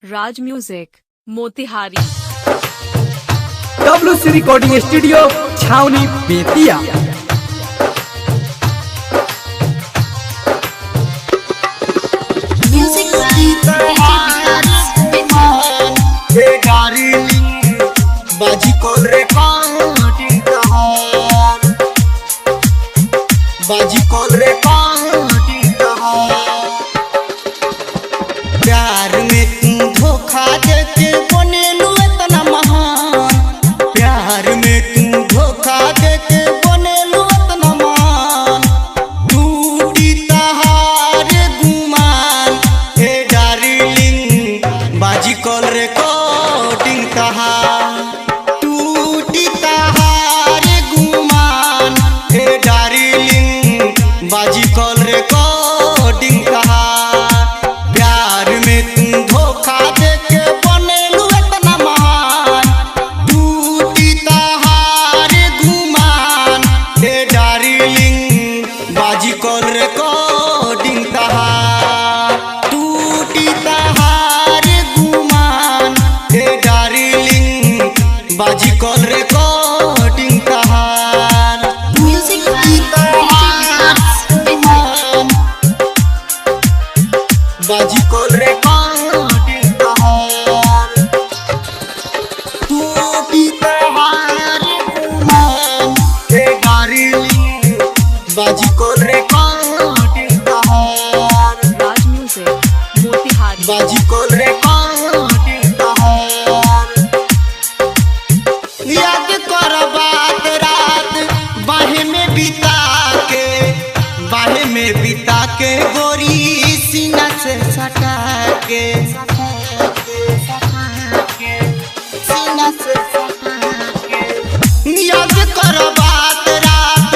Raj music, Motihari. W C recording studio, Chhawani, Bettiah. Music by DJ Vikas Bettiah. बाजी call recording तहार, बाजी call recording तहार। प्यार में तू धोखा देके बनेलू इतना महान, प्यार में तू धोखा देके बनेलू इतना महान। टूटी तहार गुमान, हे डार्लिंग, बाजी कॉल रिकॉर्डिंग तहार। टूटी तहार गुमान, हे डार्लिंग, बाजी कॉल रिकॉर्डिंग तहार। प्यार में तू धोखा देके बनेलू इतना महान, टूटी तहार गुमान, हे डार्लिंग, बाजी कॉल रिकॉर्डिंग तहार। टूटी तहार गुमान, हे डार्लिंग, बाजी कॉल रिकॉर्डिंग तहार। Music by DJ Vikas Bettiah. बाजी कॉल रिकॉर्डिंग तहार। टूटी तहार गुमान, हे डार्लिंग, बाजी कॉल रिकॉर्डिंग तहार। राज म्यूजिक, मोतिहारी। बाजी कॉल रिकॉर्डिंग तहार। याद कर बात रात बाहे में बिता के, बाहे में बिता के, गोरी सीना से सटा के, सीना से सटा के। याद कर बात रात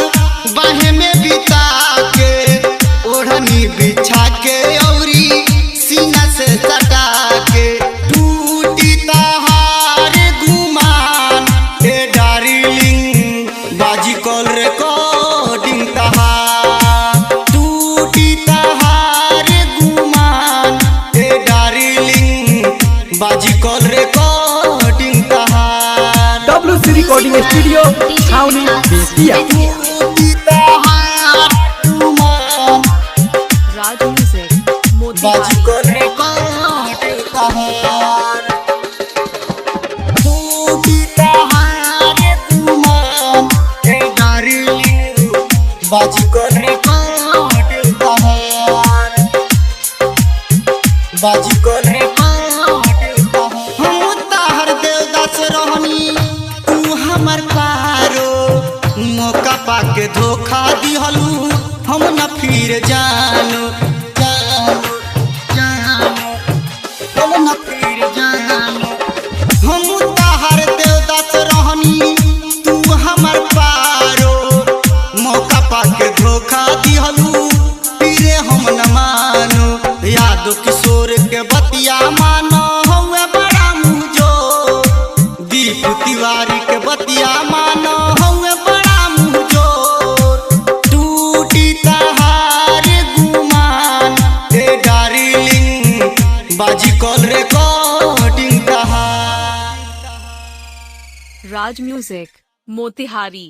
बाहे में बिता के, ओढ़नी बिछा के, औरी सीना से सटा के। टूटी तहार गुमान, हे डार्लिंग, बाजी कॉल रिकॉर्डिंग तहार। टूटी तहार गुमान, हे डार्लिंग, बाजी कॉल रिकॉर्डिंग तहार। W C recording studio, Chhawani, Bettiah. टूटी तहार गुमान, राज म्यूजिक, बाजी मोतिहारी। कॉल रिकॉर्डिंग तहार। टूटी तहार गुमान, हे डार्लिंग, बाजी कॉल रिकॉर्डिंग तहार। बाजी कॉल रिकॉर्डिंग तहार। हम तहर देवदास रहनी, तू हमर पारो, मौका पाके धोखा दिहलू, हम न फिर जानो, जानो, जानो, हम न फिर जानो। हम तहर देवदास रहनी, तू हमर पारो, मौका पाके धोखा दिहलू, फिरे हम न मानो। यादव किशोर के बतिया मानो, हौवे बड़ा मुझो। दीप तिवारी के बतिया मानो, हौवे बड़ा मुझो। टूटी तहार गुमान, हे डार्लिंग, बाजी कॉल रिकॉर्डिंग तहार। राज म्यूजिक, मोतिहारी।